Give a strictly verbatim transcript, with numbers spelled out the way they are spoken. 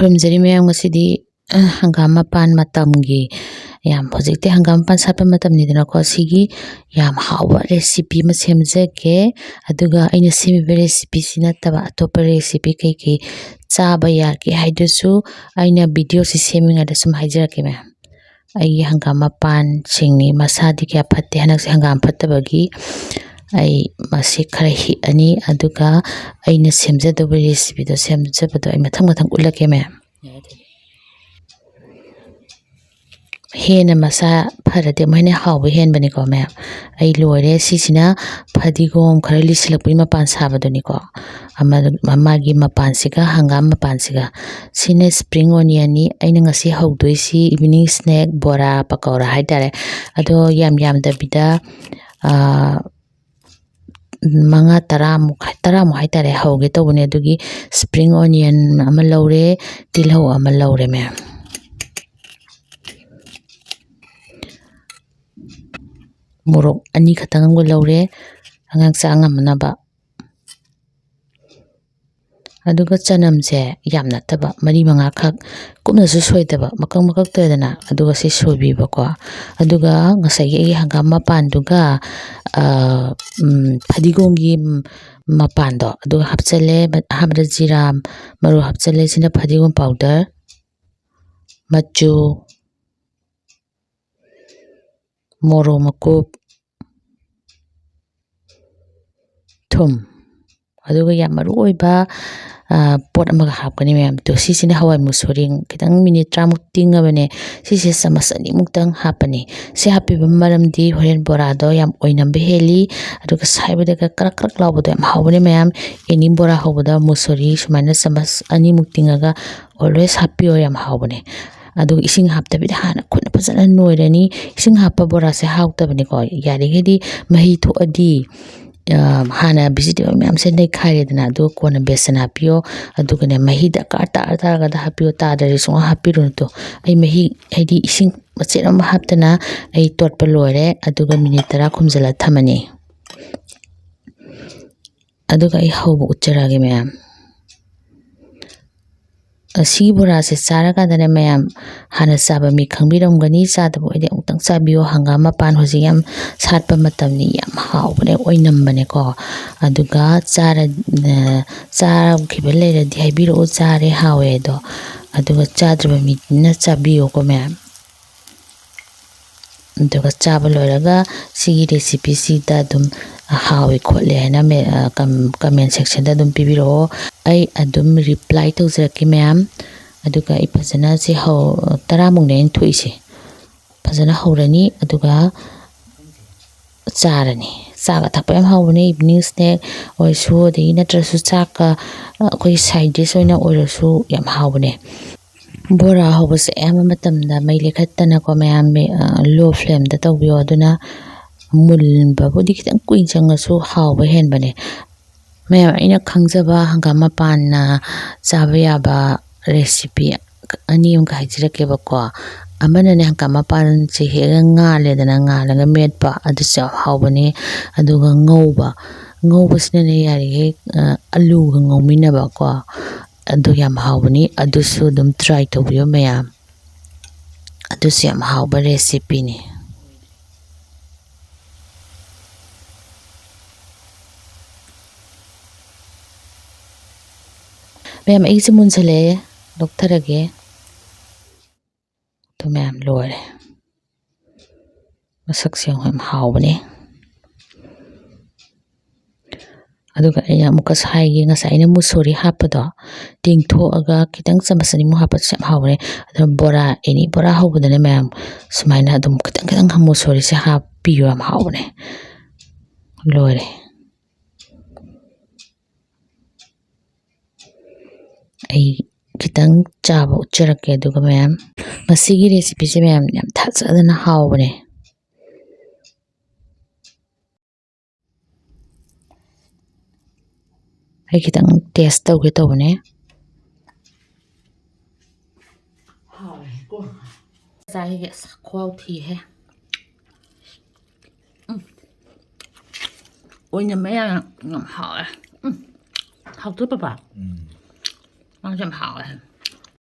ꯈꯨꯔꯨꯝꯖꯔꯤ ꯃꯌꯥꯝ, ꯉꯁꯤꯗꯤ, ꯑ, ꯍꯪꯒꯥꯝ ꯃꯄꯥꯟ ꯃꯇꯝꯒꯤ, ꯌꯥꯝ ꯍꯧꯖꯤꯛꯇꯤ ꯍꯪꯒꯥꯝ ꯃꯄꯥꯟ ꯁꯥꯠꯄ ꯃꯇꯝꯅꯤꯗꯅꯀꯣ, ꯁꯤꯒꯤ ꯌꯥꯝ ꯍꯥꯎꯕ recipe ꯑꯃ ꯁꯦꯝꯖꯒꯦ꯫ ꯑꯗꯨꯒ ꯑꯩꯅ ꯁꯦꯝꯃꯤꯕ recipeꯁꯤ ꯅꯠꯇꯕ ꯑꯇꯣꯞꯄ recipe ꯀꯩꯀꯩ ꯆꯥꯕ ꯌꯥꯒꯦ ꯍꯥꯏꯗꯨꯁꯨ ꯑꯩꯅ videoꯁꯤ ꯁꯦꯝꯃꯤꯉꯩꯗ ꯁꯨꯝ ꯍꯥꯏꯖꯔꯛꯀꯦ ꯃꯌꯥꯝ꯫ ꯑꯩꯒꯤ ꯍꯪꯒꯥꯝ ꯃꯄꯥꯟꯁꯤꯡꯅꯤ, ꯃꯁꯥꯗꯤ ꯀꯌꯥ ꯐꯠꯇꯦ꯫ ꯍꯟꯗꯛꯁꯦ ꯍꯪꯒꯥꯝ ꯐꯠꯇꯕꯒꯤ ꯑꯩ ꯃꯁꯤ ꯈꯔ ꯍꯤꯛꯑꯅꯤ, ꯑꯗꯨꯒ ꯑꯩꯅ ꯁꯦꯝꯖꯗꯧꯕ recipeꯗꯣ, ꯁꯦꯝꯖꯕꯗꯣ ꯑꯩ ꯃꯊꯪ ꯃꯊꯪ ꯎꯠꯂꯛꯀꯦ ꯃꯌꯥꯝ꯫ ꯍꯦꯟꯅ ꯃꯁꯥ ꯐꯔꯗꯤ ꯑꯃꯨꯛ ꯍꯦꯟꯅ ꯍꯥꯎꯕ ꯍꯦꯟꯕꯅꯤꯀꯣ ꯃꯌꯥꯝ꯫ ꯑꯩ ꯂꯣꯏꯔꯦ꯫ ꯁꯤꯁꯤꯅ ꯐꯗꯤꯒꯣꯝ ꯈꯔ ꯂꯤꯁꯤꯜꯂꯛꯄꯒꯤ ꯃꯄꯥꯟ ꯁꯥꯕꯗꯨꯅꯤꯀꯣ꯫ ꯑꯃ-, ꯃꯥꯒꯤ ꯃꯄꯥꯟꯁꯤꯒ ꯍꯪꯒꯥꯝ ꯃꯄꯥꯟꯁꯤꯒ꯫ ꯁꯤꯅ spring onionꯅꯤ꯫ ꯑꯩꯅ ꯉꯁꯤ ꯍꯧꯗꯣꯏꯁꯤ evening snack, ꯕꯣꯔꯥ, ꯄꯀꯧꯔꯥ ꯍꯥꯏꯇꯥꯔꯦ꯫ ꯑꯗꯣ ꯌꯥꯝ ꯌꯥꯝꯗꯕꯤꯗ, ꯑꯥ, ꯃꯉꯥ, ꯇꯔꯥꯃꯨꯛ, ꯇꯔꯥꯃꯨꯛ ꯍꯥꯏꯇꯥꯔꯦ, ꯍꯧꯒꯦ ꯇꯧꯕꯅꯦ꯫ ꯑꯗꯨꯒꯤ spring onion ꯑꯃ ꯂꯧꯔꯦ, ꯇꯤꯜꯍꯧ ꯑꯃ ꯂꯧꯔꯦ ꯃꯌꯥꯝ꯫ ꯃꯣꯔꯣꯛ ꯑꯅꯤ ꯈꯛꯇꯪ ꯑꯃꯒ ꯂꯧꯔꯦ, ꯑꯉꯥꯡ ꯆꯥ ꯉꯝꯅꯕ꯫ ꯑꯗꯨꯒ ꯆꯅꯝꯁꯦ ꯌꯥꯝ ꯅꯠꯇꯕ, ꯃꯔꯤ ꯃꯉꯥꯈꯛ, ꯀꯨꯞꯅꯁꯨ ꯁꯣꯏꯗꯕ, ꯃꯀꯛ ꯃꯀꯛ ꯇꯧꯔꯦꯗꯅ, ꯑꯗꯨꯒ ꯁꯤ ꯁꯣꯏꯕꯤꯕꯀꯣ꯫ ꯑꯗꯨꯒ ꯉꯁꯥꯏꯒꯤ ꯑꯩꯒꯤ ꯍꯪꯒꯥꯝ ꯃꯄꯥꯟꯗꯨꯒ, ꯑ, ꯎꯝ, ꯐꯗꯤꯒꯣꯝꯒꯤ ꯃꯄꯥꯟꯗꯣ ꯑꯗꯨꯒ ꯍꯥꯞꯆꯜꯂꯦ꯫ ꯑꯍꯥꯟꯕꯗ ꯖꯤꯔꯥ ꯃꯔꯨ ꯍꯥꯞꯆꯜꯂꯦ꯫ ꯁꯤꯅ ꯐꯗꯤꯒꯣꯝ powder, ꯃꯆꯨ, ꯃꯣꯔꯣꯛ ꯃꯀꯨꯞ, ꯊꯨꯝ, ꯑꯗꯨꯒ ꯌꯥꯝ ꯃꯔꯨ ꯑꯣꯏꯕ, ꯑ, ꯄꯣꯠ ꯑꯃꯒ ꯍꯥꯞꯀꯅꯤ ꯃꯌꯥꯝ꯫ ꯑꯗꯣ ꯁꯤꯁꯤꯅ ꯍꯋꯥꯏ ꯃꯨꯁꯣꯔꯤ, ꯈꯤꯇꯪ ꯃꯤꯅꯤꯠ ꯇꯔꯥꯃꯨꯛ ꯇꯤꯡꯉꯕꯅꯦ꯫ ꯁꯤꯁꯦ ꯆꯥꯃꯁ ꯑꯅꯤꯃꯨꯛꯇꯪ ꯍꯥꯞꯄꯅꯤ꯫ ꯁꯤ ꯍꯥꯞꯄꯤꯕ ꯃꯔꯝꯗꯤ ꯍꯣꯔꯦꯟ ꯕꯣꯔꯥꯗꯣ ꯌꯥꯝ ꯑꯣꯏꯅꯝꯕ ꯍꯦꯜꯂꯤ, ꯑꯗꯨꯒ ꯁꯥꯏꯕꯗꯒ ꯀ꯭ꯔꯛ ꯀ꯭ꯔꯛ ꯂꯥꯎꯕꯗꯣ ꯌꯥꯝ ꯍꯥꯎꯕꯅꯦ ꯃꯌꯥꯝ꯫ Any ꯕꯣꯔꯥ ꯍꯧꯕꯗ ꯃꯨꯁꯣꯔꯤ ꯁꯨꯃꯥꯏꯅ ꯆꯥꯃꯁ ꯑꯅꯤꯃꯨꯛ ꯇꯤꯡꯉꯒ always ꯍꯥꯞꯄꯤꯌꯣ, ꯌꯥꯝ ꯍꯥꯎꯕꯅꯦ꯫ ꯑꯗꯨꯒ ꯏꯁꯤꯡ ꯍꯥꯞꯇꯕꯤꯗ ꯍꯥꯟꯅ ꯈꯨꯠꯅ ꯐꯖꯅ ꯅꯣꯏꯔꯅꯤ꯫ ꯏꯁꯤꯡ ꯍꯥꯞꯄ ꯕꯣꯔꯥꯁꯦ ꯍꯥꯎꯇꯕꯅꯤꯀꯣ꯫ ꯌꯥꯔꯤꯈꯩꯗꯤ ꯃꯍꯤ ꯊꯣꯛꯑꯗꯤ, ꯑ, ꯍꯥꯟꯅ vegetable ꯃꯌꯥꯝꯁꯦ ꯅꯩꯈꯥꯏꯔꯦꯗꯅ, ꯑꯗꯨꯒ ꯀꯣꯟꯅ ꯕꯦꯁꯟ ꯍꯥꯞꯄꯤꯌꯣ꯫ ꯑꯗꯨꯒꯅꯦ, ꯃꯍꯤ ꯗꯔꯀꯥꯔ ꯇꯥꯔ ꯇꯥꯔꯒꯗ ꯍꯥꯞꯄꯤꯌꯣ, ꯇꯥꯗ꯭ꯔꯗꯤ ꯁꯨꯡꯍꯥꯞ ꯍꯥꯞꯄꯤꯔꯨꯅꯨ꯫ ꯇꯣ, ꯑꯩ ꯃꯍꯤ, ꯍꯥꯏꯗꯤ ꯏꯁꯤꯡ ꯃꯆꯦꯠ ꯑꯃ ꯍꯥꯞꯇꯅ ꯑꯩ ꯇꯣꯠꯄ ꯂꯣꯏꯔꯦ꯫ ꯑꯗꯨꯒ ꯃꯤꯅꯤꯠ ꯇꯔꯥ ꯈꯨꯝꯖꯤꯜꯂ ꯊꯝꯃꯅꯤ꯫ ꯑꯗꯨꯒ ꯑꯩ ꯍꯧꯕ ꯎꯠꯆꯔꯛꯑꯒꯦ ꯃꯌꯥꯝ꯫ ꯁꯤꯒꯤ ꯕꯣꯔꯥꯁꯦ ꯆꯥꯔꯀꯥꯟꯗꯅꯦ ꯃꯌꯥꯝ, ꯍꯥꯟꯅ ꯆꯥꯕ ꯃꯤ ꯈꯪꯕꯤꯔꯝꯒꯅꯤ, ꯆꯥꯗꯕ ꯑꯣꯏꯗꯤ ꯑꯃꯨꯛꯇꯪ ꯆꯥꯕꯤꯌꯨ꯫ ꯍꯪꯒꯥꯝ ꯃꯄꯥꯟ ꯍꯧꯖꯤꯛ ꯌꯥꯝ ꯁꯥꯠꯄ ꯃꯇꯝꯅꯤ, ꯌꯥꯝ ꯍꯥꯎꯕꯅꯦ, ꯑꯣꯏꯅꯝꯕꯅꯦꯀꯣ꯫ ꯑꯗꯨꯒ ꯆꯥꯔ-, ꯑ, ꯆꯥꯈꯤꯕ ꯂꯩꯔꯗꯤ ꯍꯥꯏꯕꯤꯔꯛꯑꯣ, ꯆꯥꯔꯦ ꯍꯥꯎꯋꯦ ꯑꯗꯣ꯫ ꯑꯗꯨꯒ ꯆꯥꯗ꯭ꯔꯤꯕ ꯃꯤꯗꯨꯅ ꯆꯥꯕꯤꯌꯨꯀꯣ ꯃꯌꯥꯝ꯫ ꯑꯗꯨꯒ ꯆꯥꯕ ꯂꯣꯏꯔꯒ ꯁꯤꯒꯤ ꯔꯦꯁꯤꯄꯤꯁꯤꯗ ꯑꯗꯨꯝ ꯍꯥꯎꯏ ꯈꯣꯠꯂꯦ ꯍꯥꯏꯅ ꯃꯦ-, ꯑ, ꯀꯝ-, ꯀꯃꯦꯟ ꯁꯦꯛꯁꯟꯗ ꯑꯗꯨꯝ ꯄꯤꯕꯤꯔꯛꯑꯣ꯫ ꯑꯩ ꯑꯗꯨꯝ ꯔꯤꯄ꯭ꯂꯥꯏ ꯇꯧꯖꯔꯛꯀꯦ ꯃꯌꯥꯝ꯫ ꯑꯗꯨꯒ ꯑꯩ ꯐꯖꯅ ꯁꯤ ꯍꯧ-, ꯇꯔꯥꯃꯨꯛꯅꯦ ꯑꯩꯅ ꯊꯣꯛꯏꯁꯦ꯫ ꯐꯖꯅ ꯍꯧꯔꯅꯤ, ꯑꯗꯨꯒ ꯆꯥꯔꯅꯤ꯫ ꯆꯥꯒ ꯊꯛꯄ ꯌꯥꯝ ꯍꯥꯎꯕꯅꯦ, ꯏꯚꯤꯅꯤꯡ ꯁ꯭ꯅꯦꯛ ꯑꯣꯏꯔꯁꯨ, ꯑꯗꯒꯤ ꯅꯠꯇ꯭ꯔꯁꯨ ꯆꯥꯛꯀ, ꯑ, ꯑꯩꯈꯣꯏꯒꯤ ꯁꯥꯏꯠ ꯗꯤꯁ ꯑꯣꯏꯅ ꯑꯣꯏꯔꯁꯨ ꯌꯥꯝ ꯍꯥꯎꯕꯅꯦ꯫ ꯕꯣꯔꯥ ꯍꯧꯕꯁꯦ ꯑꯌꯥꯝꯕ ꯃꯇꯝꯗ ꯃꯩ ꯂꯩꯈꯠꯇꯅꯀꯣ ꯃꯌꯥꯝ, ꯑ, ꯂꯣ ꯐ꯭ꯂꯦꯝꯗ ꯇꯧꯕꯤꯌꯣ꯫ ꯑꯗꯨꯅ ꯃꯨꯟꯕꯕꯨꯗꯤ ꯈꯤꯇꯪ ꯀꯨꯏꯅ ꯆꯪꯉꯁꯨ ꯍꯥꯎꯕ ꯍꯦꯟꯕꯅꯦ꯫ ꯃꯌꯥꯝ, ꯑꯩꯅ ꯈꯪꯖꯕ ꯍꯪꯒꯥꯝ ꯃꯄꯥꯟꯅ ꯆꯥꯕ ꯌꯥꯕ ꯔꯦꯁꯤꯄꯤ ꯑꯅꯤ ꯑꯃꯈꯛ ꯍꯥꯏꯖꯔꯛꯀꯦꯕꯀꯣ꯫ ꯑꯃꯅꯅꯦ, ꯍꯪꯒꯥꯝ ꯃꯄꯥꯟꯁꯦ ꯍꯦꯛꯑꯒ ꯉꯥꯜꯂꯦꯗꯅ, ꯉꯥꯜꯂꯒ ꯃꯦꯠꯄ, ꯑꯗꯨꯁꯨ ꯌꯥꯝ ꯍꯥꯎꯕꯅꯦ꯫ ꯑꯗꯨꯒ ꯉꯧꯕ, ꯉꯧꯕꯁꯤꯅꯅꯦ ꯌꯥꯔꯤꯈꯩ, ꯑ, ꯑꯂꯨꯒ ꯉꯧꯃꯤꯟꯅꯕꯀꯣ, ꯑꯗꯨ ꯌꯥꯝ ꯍꯥꯎꯕꯅꯤ꯫ ꯑꯗꯨꯁꯨ ꯑꯗꯨꯝ ꯇ꯭ꯔꯥꯏ ꯇꯧꯕꯤꯌꯨ ꯃꯌꯥꯝ, ꯑꯗꯨꯁꯨ ꯌꯥꯝ ꯍꯥꯎꯕ ꯔꯦꯁꯤꯄꯤꯅꯤ꯫ ꯃꯌꯥꯝ, ꯑꯩꯁꯦ ꯃꯨꯟꯁꯜꯂꯛꯑꯦ, ꯂꯧꯊꯔꯒꯦ꯫ ꯑꯗꯨ ꯃꯌꯥꯝ, ꯂꯣꯏꯔꯦ꯫ ꯃꯁꯛꯁꯦ ꯌꯥꯝ ꯍꯥꯎꯕꯅꯦ꯫ ꯑꯗꯨꯒ ꯑꯩꯅ ꯑꯃꯨꯛꯀ ꯁꯥꯏꯒꯤ ꯉꯁꯥꯏ ꯑꯩꯅ ꯃꯨꯁꯣꯔꯤ ꯍꯥꯞꯄꯗꯣ ꯇꯦꯡꯊꯣꯛꯑꯒ ꯈꯤꯇꯪ ꯆꯥꯃꯁ ꯑꯅꯤꯃꯨꯛ ꯍꯥꯞꯄꯁꯨ ꯌꯥꯝ ꯍꯥꯎꯕꯅꯦ꯫ ꯑꯗꯨꯅ ꯕꯣꯔꯥ, ꯑꯦꯅꯤ ꯕꯣꯔꯥ ꯍꯧꯕꯗꯅꯦ ꯃꯌꯥꯝ, ꯁꯨꯃꯥꯏꯅ ꯑꯗꯨꯝ ꯈꯤꯇꯪ ꯈꯤꯇꯪ ꯃꯨꯁꯣꯔꯤꯁꯦ ꯍꯥꯞꯄꯤꯌꯨ, ꯌꯥꯝ ꯍꯥꯎꯕꯅꯦ꯫ ꯂꯣꯏꯔꯦ꯫ ꯑꯩ ꯈꯤꯇꯪ ꯆꯥꯕ ꯎꯠꯆꯔꯛꯀꯦ꯫ ꯑꯗꯨꯒ ꯃꯌꯥꯝ, ꯃꯁꯤꯒꯤ ꯔꯦꯁꯤꯄꯤꯁꯦ ꯃꯌꯥꯝ ꯌꯥꯝ ꯊꯥꯖꯗꯅ ꯍꯥꯎꯕꯅꯦ꯫ ꯑꯩ ꯈꯤꯇꯪ ꯇꯦꯁ ꯇꯧꯒꯦ ꯇꯧꯕꯅꯦ꯫ ꯍꯥꯎꯔꯦꯀꯣ꯫ ꯆꯥꯏꯒꯦ꯫ ꯑꯁ, ꯈꯨꯍꯥꯎ ꯊꯤꯍꯦ꯫ ꯎꯝ꯫ ꯑꯣꯏꯅ ꯃꯌꯥꯝ ꯌꯥꯝ ꯍꯥꯎꯔꯦ꯫ ꯎꯝ꯫ ꯍꯥꯎꯇ꯭ꯔꯣ, ꯄꯄꯥ? ꯎꯝ꯫ ꯃꯥꯁꯨ ꯌꯥꯝ ꯍꯥꯎꯋꯦ꯫